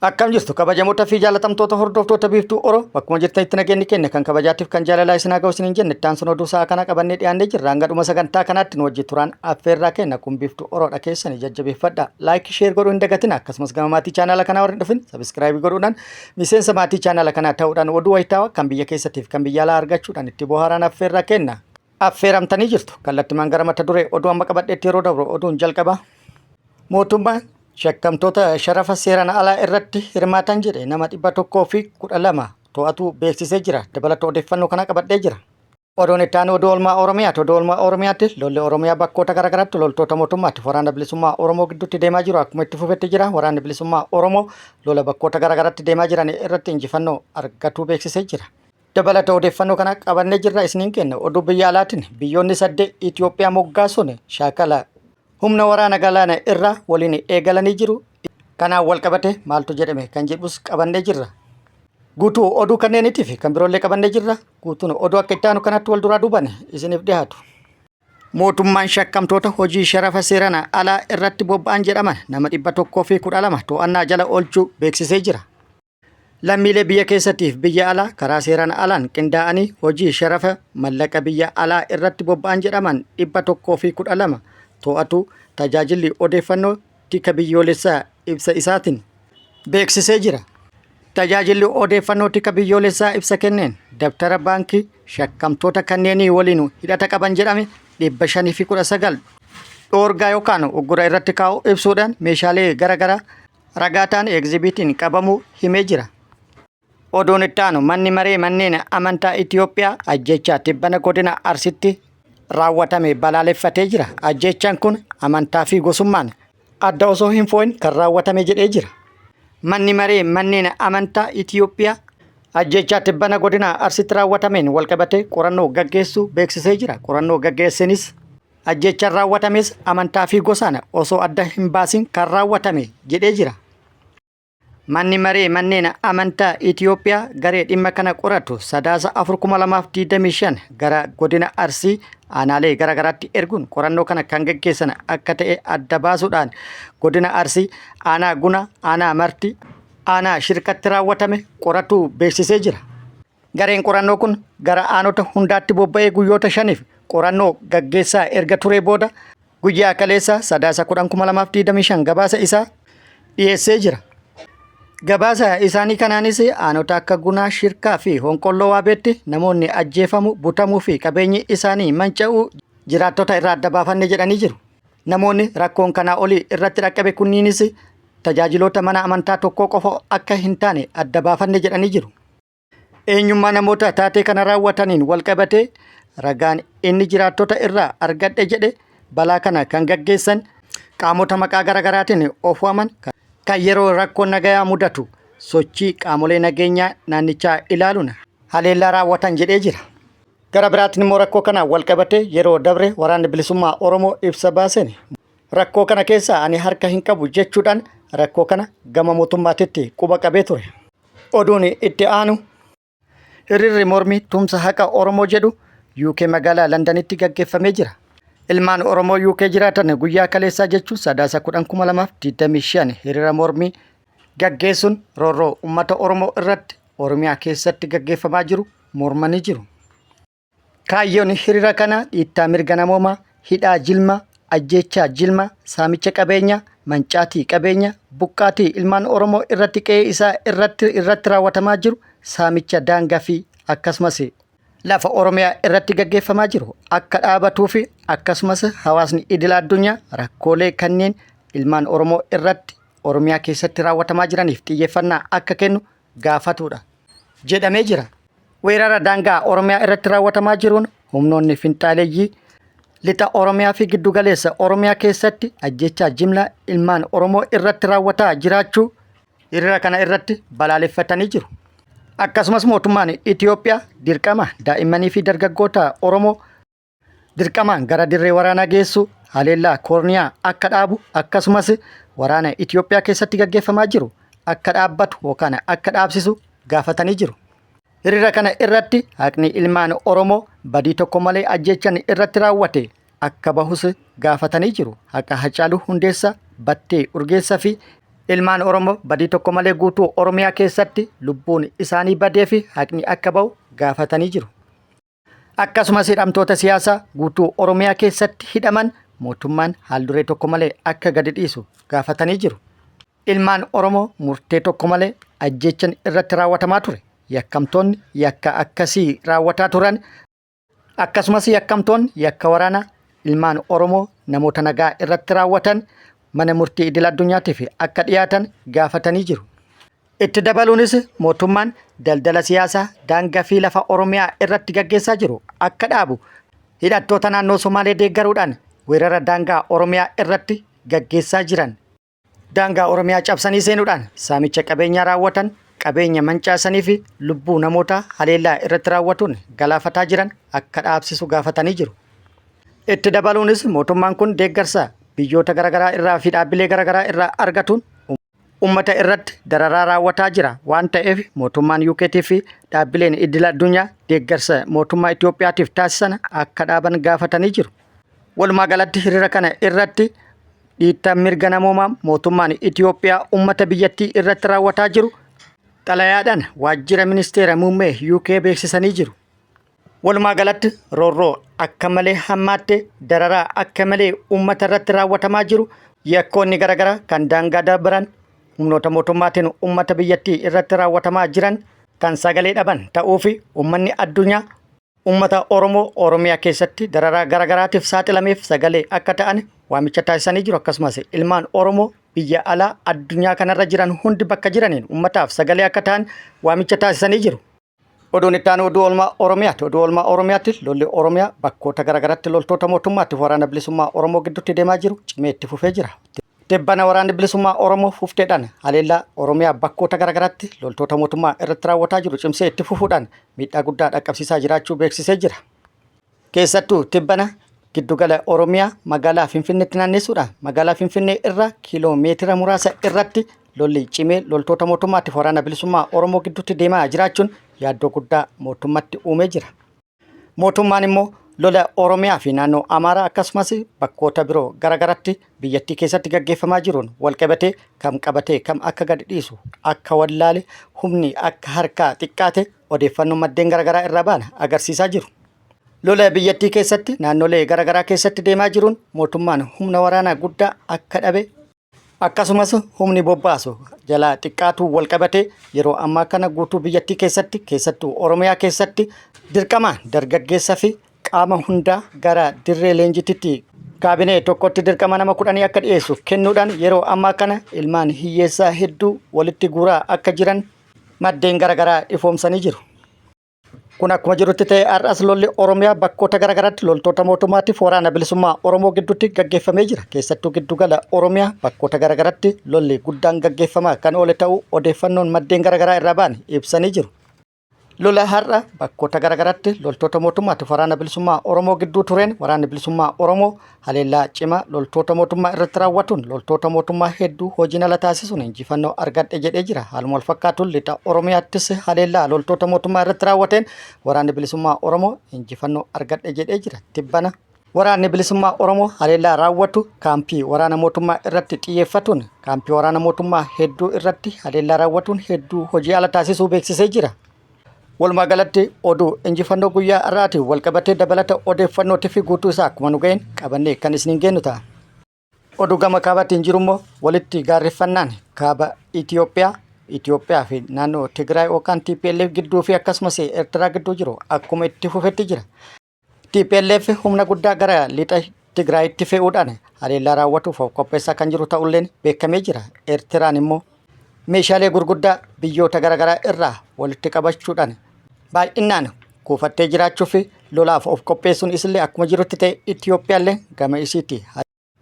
Akkam jirtu kabajamoota fi jaalatamtoota hordoftoota Biiftuu Oro, bakkuma jirtanitti nageenyi keenya kan kabajaatiif kan jaalalaa isin haa ga'u isiniin jenne. Itti aansuun oduu sa'a kana qabannee dhiyaannee jirra. Hanga dhuma sagantaa kanaatti nu wajji turaan affeerraa keenya. Kun Biiftuu Oroodha, keessanii jajjabeeffadha. Like, share godhuu hin dagatina. Akkasumas gama maatii chaanaala kanaa warri hin dhufin subscribe godhuudhaan miseensa maatii chaanaala kanaa ta'uudhaan oduu wayitaawaa kan biyya keessatiif kan biyya alaa argachuudhaan itti bohaaraan affeerraa kenna. Affeeramtanii jirtu. Kallattimaan gara mata duree oduu amma qabadheetti yeroo dabru, oduun jalqaba. Mootummaan shakkamtoota sharafa seeraan alaa irratti hirmaatan jedhe nama 112 to'atuu beeksisee jira. Dabalata odeeffannoo kana qabadhee jira. Oduun itti aanu oduu oolmaa Oromiyaati. Oduu oolmaa Oromiyaatti lolli Oromiyaa bakkoota garaagaraatti loltoota mootummaatti waraana bilisummaa Oromoo gidduutti deemaa jiru akkuma itti fufetti jira. Waraanni bilisummaa Oromoo lola bakkoota garaagaraatti deemaa jiran irratti injifannoo argatuu beeksisee jira. Dabalata odeeffannoo kana qabannee jirra, isiniin kenna. Oduu biyya alaatiin biyyoonni saddeet Itoophiyaa moggaasuun shaakala humna waraana galaana irraa waliin eegalanii jiru. Kanaan wal qabate maaltu jedhame kan jedhus qabannee jirra. Guutuu oduu kanneeniitii fi kan biroollee qabannee jirra. Guutuun oduu akka itti aanu kanatti wal duraa duuban isiniif dhiyaatu. Mootummaan shakkamtoota hojii sharafa seeraan alaa irratti bobba'an jedhaman nama 112 to'annaa jala oolchuu beeksisee jira. Lammiilee biyya keessattiif biyya alaa karaa seeraan alaan qindaa'anii hojii sharafa mallaqa biyya alaa irratti bobba'an jedhaman 112 to'atuu Tajaajilli Odeeffannoo Tika Biyyoolessaa ibsa isaatiin beeksisee jira. Tajaajilli Odeeffannoo Tika Biyyoolessaa ibsa kenneen dabtara baankii shakkamtoota kanneenii waliin hidhata qaban jedhame 519 dhoorgaa yookaan uggura irratti kaa'uu ibsuudhaan meeshaalee garaagaraa ragaa ta'an egzibiitiin qabamuu himee jira. Oduun itti aanu, manni maree manneen amantaa Itiyoophiyaa ajjeechaa tibbana godina Arsitti raawwatame balaaleffatee jira. Ajjeechaan kun amantaa fi gosummaan adda osoo hin foo'in kan raawwatame jedhee jira. Manni maree manneen amantaa Itiyoophiyaa ajjeechaa tibbana godina Arsitti raawwatameen walqabatee qorannoo gaggeessuu beeksisee jira. Qorannoo gaggeessenis ajjeechaan raawwatames amantaa fi gosaan osoo adda hin baasin kan raawwatame jedhee jira. Manni maree manneen amantaa Itiyoophiyaa garee dhimma kana qoratu Sadaasa 4, 2025 gara godina Arsii aanaalee gara garaatti erguun qorannoo kana kan gaggeessan akka ta'e adda baasuudhaan godina Arsii aanaa Guna, aanaa Marti, aanaa Shirkatti raawwatame qoratuu beeksisee jira. Gareen qorannoo kun gara aanota hundaatti bobba'ee guyyoota shaniif qorannoo gaggeessaa erga turee booda guyyaa kaleessa Sadaasa 10,2025 gabaasa isaa dhiyeessee jira. Gabaasa isaanii kanaanis aanota akka Gunaa, Shirkaa fi Honqolloo Waabeetti namoonni ajjeefamu, butamuu fi qabeenyi isaanii manca'uu jiraattota irraa adda baafanne jedhanii jiru. Namoonni rakkoon kanaa olii irratti dhaqqabe kunniinis tajaajiloota mana amantaa tokkoo qofa akka hin taane adda baafanne jedhanii jiru. Eenyummaa namoota taatee kana raawwataniin walqabatee ragaan inni jiraattota irraa argadhe jedhe balaa kana kan gaggeessan qaamota maqaa garaagaraatiin of waaman kan yeroo rakkoon nagayaa mudatu sochii qaamolee nageenyaa naannichaa ilaaluun haleellaa raawwatan jedhee jira. Gara biraatiin immoo rakkoo kanaan walqabatee yeroo dabre Waraanni Bilisummaa Oromoo ibsa baaseen rakkoo kana keessaa ani harka hin qabu jechuudhaan rakkoo kana gama mootummaatitti quba qabee ture. Oduun itti aanu, hiriirri mormii tumsa haqa Oromoo jedhu UK magaalaa Londanitti gaggeeffamee jira. Ilmaan Oromoo UK jiraatan guyyaa kaleessaa jechuun Sadaasa 10,2025 hiriira mormii gaggeessuun roorroo uummata Oromoo irratti Oromiyaa keessatti gaggeeffamaa jiru mormanii jiru. Kaayyoon hiriira kanaa dhiittaa mirga namoomaa, hidhaa jilmaa, ajjeechaa jilmaa, saamicha qabeenyaa, mancaatii qabeenya, buqqaatii ilmaan Oromoo irratti qe'ee isaa irratti irratti raawwatamaa jiru, saamicha daangaa fi akkasumas lafa Oromiyaa irratti gaggeeffamaa jiru akka dhaabatuu fi akkasumas hawaasni idil addunyaa rakkoolee kanneen ilmaan Oromoo irratti Oromiyaa keessatti raawwatamaa jiraniif xiyyeeffannaa akka kennu gaafatudha jedhamee jira. Weerara daangaa Oromiyaa irratti raawwatamaa jiruun humnoonni finxaaleeyyii lixa Oromiyaa fi giddugaleessa Oromiyaa keessatti ajjeechaa jimlaa ilmaan Oromoo irratti raawwataa jiraachuu hiriira kana irratti balaaleffatanii jiru. Akkasumas mootummaan Itiyoophiyaa dirqama daa'immanii fi dargaggoota Oromoo dirqamaan gara dirree waraanaa geessu, haleellaa koorniyaa akka dhaabu, akkasumas waraana Itiyoophiyaa keessatti gaggeeffamaa jiru akka dhaabbatu yookaan akka dhaabsisu gaafatanii jiru. Hiriira kana irratti haqni ilmaan Oromoo badii tokko malee ajjeechan irratti raawwate akka bahus gaafatanii jiru. Haqa Hacaaluu Hundeessaa, Battee Urgeessaa fi Ilmaan Oromoo badii tokko malee guutuu Oromiyaa keessatti lubbuun isaanii badee fi haqni akka ba'u gaafatanii jiru. Akkasumas hidhamtoota siyaasaa guutuu Oromiyaa keessatti hidhaman mootummaan haalduree tokko malee akka gadi dhiisu gaafatanii jiru. Ilmaan Oromoo murtee tokko malee ajjeechan irratti raawwatamaa ture. Yakkamtoonni yakka akkasii raawwataa turan akkasumas yakkamtoonni yakka waraanaa ilmaan Oromoo namoota nagaa irratti raawwatan mana murtii idil addunyaatiif akka dhiyaatan gaafatanii jiru. Itti dabaluunis mootummaan daldala siyaasaa daangaa fi lafa Oromiyaa irratti gaggeessaa jiru akka dhaabu hidhattoota naannoo Somaalee deeggaruudhaan weerara daangaa Oromiyaa irratti gaggeessaa jiran daangaa Oromiyaa cabsanii seenuudhaan saamicha qabeenyaa raawwatan, qabeenya mancaasanii fi lubbuu namootaa haleellaa irratti raawwatuun galaafataa jiran akka dhaabsisu gaafatanii jiru. Itti dabaluunis mootummaan kun deeggarsa biyyoota garaagaraa irraa fi dhaabbilee garaagaraa irraa argatuun ummata irratti dararaa raawwataa jira waan ta'eef mootummaan UKT fi dhaabbileen idil addunyaa deeggarsa mootummaa Itoophiyaatiif taasisan akka dhaaban gaafatanii jiru. Walumaa galatti hiriira kana irratti dhiittaan mirga namoomaa mootummaan Itoophiyaa ummata biyyattii irratti raawwataa jiru xalayaadhaan waajjira ministeera muummee UK beeksisanii jiru. Walumaa galatti roorroo akka malee hammaatte dararaa akka malee uummata irratti raawwatamaa jiru yakkoonni garaagaraa kan daangaa darban humnoota mootummaatiin uummata biyyattii irratti raawwatamaa jiran kan sagalee dhaban ta'uu fi uummanni addunyaa uummata Oromoo Oromiyaa keessatti dararaa garaagaraatiif saaxilameef sagalee akka ta'an waamicha taasisanii jiru. Akkasumas ilmaan Oromoo biyya alaa addunyaa kanarra jiran hundi bakka jiraniin uummataaf sagalee akka ta'an waamicha taasisanii jiru. Oduun itti aanu oduu oolmaa Oromiyaati. Oduu oolmaa Oromiyaatti lolli Oromiyaa bakkoota garaagaraatti loltoota mootummaatti waraana bilisummaa Oromoo gidduutti deemaa jiru cimee itti fufee jira. Tibbana waraanni bilisummaa Oromoo fufteedhaan haleellaa Oromiyaa bakkoota garaagaraatti loltoota mootummaa irratti raawwataa jiru cimsee itti fufuudhaan miidhaa guddaa dhaqqabsiisaa jiraachuu beeksisee jira. Keessattuu tibbana giddugala Oromiyaa magaalaa Finfinneetti naannessuudhaan magaalaa Finfinnee irraa kiiloo meetira muraasa irratti lolli cimee loltoota mootummaatiif waraana bilisummaa Oromoo gidduutti deemaa jiraachuun yaaddoo guddaa mootummatti uumee jira. Mootummaan immoo lola Oromiyaa fi naannoo Amaaraa akkasumas bakkoota biroo garaagaratti biyyattii keessatti gaggeeffamaa jiruun walqabatee kam qabatee kam akka gadi dhiisu akka wallaale humni akka harkaa xiqqaate odeeffannoo maddeen garaagaraa irraa ba'an agarsiisaa jiru. Lola biyyattii keessatti naannolee garaagaraa keessatti deemaa jiruun mootummaan humna waraanaa guddaa akka dhabe akkasumas humni bobbaasu jalaa xiqqaatu walqabatee yeroo ammaa kana guutuu biyyattii keessatti keessattuu Oromiyaa keessatti dirqama dargaggeessa fi qaama hundaa gara dirree leenjititti kaabinee tokkotti dirqama nama 10 akka dhiyeessu kennuudhaan yeroo ammaa kana ilmaan hiyyeessaa hedduu walitti guuraa akka jiran maddeen garaagaraa ifoomsanii jiru. Kun akkuma jirutti ta'e har'as lolli Oromiyaa bakkoota garaagaraatti loltoota mootummaatiif waraana bilisummaa Oromoo gidduutti gaggeeffamee jira. Keessattuu giddugala Oromiyaa bakkoota garaagaraatti lolli guddaan gaggeeffamaa kan oole ta'uu odeeffannoon maddeen garaagaraa irraa ba'an ibsanii jiru. Lola har'a bakkoota garaagaraatti loltoota mootummaatiif waraana bilisummaa Oromoo gidduu tureen waraanni bilisummaa Oromoo haleellaa cimaa loltoota mootummaa irratti raawwatuun loltoota mootummaa hedduu hojiin ala taasisuun injifannoo argadhe jedhee jira. Haaluma wal fakkaatuun lixa Oromiyaattis haleellaa loltoota mootummaa irratti raawwateen waraanni bilisummaa Oromoo injifannoo argadhe jedhee jira. Tibbana Waraanni Bilisummaa Oromoo haleellaa raawwatu kaampii waraana mootummaa irratti xiyyeeffatuun kaampii waraana mootummaa hedduu irratti haleellaa raawwatuun hedduu hojii ala taasisuu beeksisee jira. Walumaa galatti oduu injifannoo guyyaa har'aatiin walqabatee dabalata odeeffannootii fi guutuu isaa akkuma nu ga'een qabannee kan isiniin geennu ta'a. Oduu gama kaabaatiin jiru immoo walitti gaarreffannaan kaaba Itoophiyaa, Itoophiyaa fi naannoo Tigraay yookaan TPLF gidduu fi akkasumas Eertiraa gidduu jiru akkuma itti fufetti jira. TPLF humna guddaa gara lixa Tigraayitti fe'uudhaan haleellaa raawwatuuf of qopheessaa kan jiru ta'ulleen beekamee jira. Eertiraan immoo meeshaalee gurguddaa biyyoota garaagaraa irraa walitti qabachuudhaan baay'inaan kuufattee jiraachuu fi lolaaf of qopheessuun isillee akkuma jirutti ta'e Itoophiyaallee gama isiitti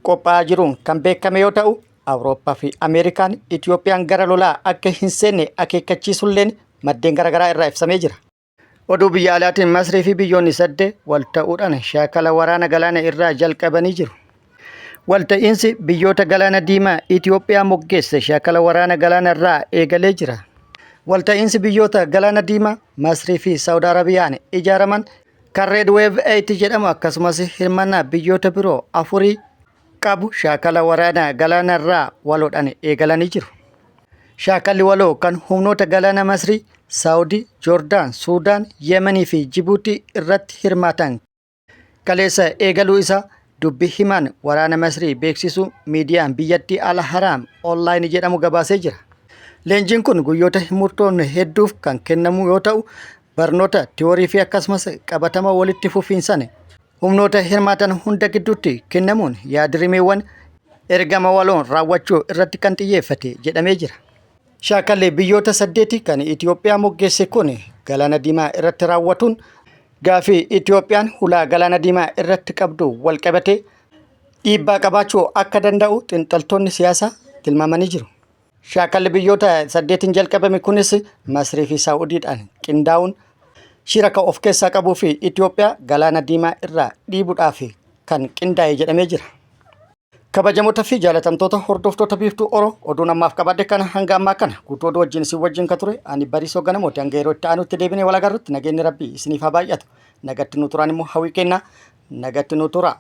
qophaa'aa jiruun kan beekame yoo ta'u, Awurooppaa fi Ameerikaan Itoophiyaan gara lolaa akka hin seenne akeekkachiisulleen maddeen garaagaraa irraa ibsamee jira. Oduu biyya alaatiin Masrii fi biyyoonni sadde wal ta'uudhaan shaakala waraana galaana irraa jalqabanii jiru. Walta'iinsi biyyoota galaana diimaa Itoophiyaa moggeesse shaakala waraana galaana irraa eegalee jira. Walta'iinsi biyyoota galaana diimaa Masrii fi Saawud Arabiyaan ijaaraman kan Red Wave 8 jedhamu akkasumas hirmaannaa biyyoota biroo afurii qabu shaakala waraanaa galaanarraa waloodhaan eegalanii jiru. Shaakalli waloo kan humnoota galaana Masrii, Saawudii, Joordaan, Suudaan, Yemanii fi Jibuutii irratti hirmaatan kaleessa eegaluu isaa dubbi himaan waraana Masrii beeksisuu miidiyaan biyyattii Al Haraam Online jedhamu gabaasee jira. Leenjiin kun guyyoota hin murtoofne hedduuf kan kennamu yoo ta'u, barnoota tiyoorii fi akkasumas qabatama walitti fufiinsan humnoota hirmaatan hunda gidduutti kennamuun yaadrimeewwan ergama waloon raawwachuu irratti kan xiyyeeffate jedhamee jira. Shaakalli biyyoota saddeeti kan Itoophiyaa moggeesse kun Galaana Diimaa irratti raawwatuun gaafii Itoophiyaan hulaa Galaana Diimaa irratti qabdu walqabatee dhiibbaa qabaachuu akka danda'u xiinxaltoonni siyaasaa tilmaamanii jiru. Shaakalli biyyoota saddeetiin jalqabame kunis Masrii fi Saa'udiidhaan qindaa'uun shira kan of keessaa qabuu fi Itoophiyaa Galaana Diimaa irraa dhiibuudhaaf kan qindaa'e jedhamee jira. Kabajamoota fi jaalatamtoota hordoftoota Biiftuu Oro, oduun ammaaf qabadhe kana hanga ammaa kana guutuu oduu wajjin isin wajjin ka ture ani Bariisoo Ganamooti. Hanga yeroo itti aanutti deebinee wal agarrutti nageenyi Rabbii isiniif haa baay'atu. Nagatti nu turaan immoo hawwii kennaa, nagatti nu turaa.